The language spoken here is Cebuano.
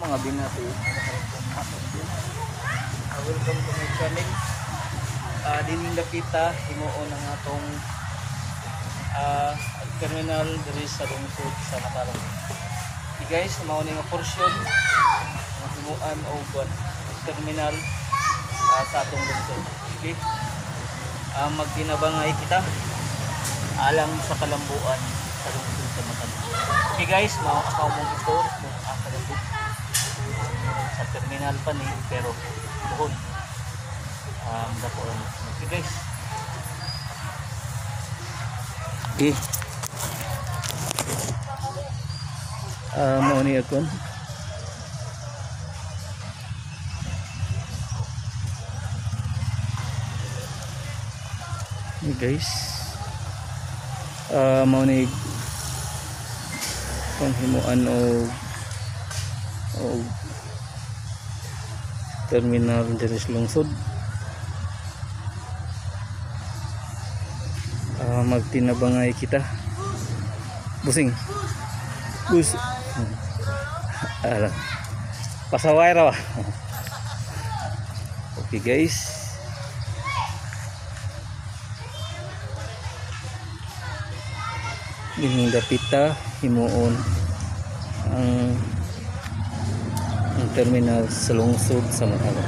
Mga binati. Welcome to my channel. Dining dapita himuon ang atong terminal diri sa lungsod sa Matalom. Okay guys, mao ni nga portion ang himuan og terminal sa atong lungsod. Okay? Magtinabangay kita alang sa kalambuan sa lungsod sa Matalom. Okay guys, mao ako mong tour kung asa lungsod sa terminal pa ni, pero buhon dako lang. Okay guys. Okay. Mao ni akon. Okay guys. Mao ni panghimuan og terminal diri sa lungsod. Magtinabangay kita. Busing. Bus. Ala. Pasaway ra ba? Okay guys. Dining dapita himuon ang terminal sa lungsod sa Matalom.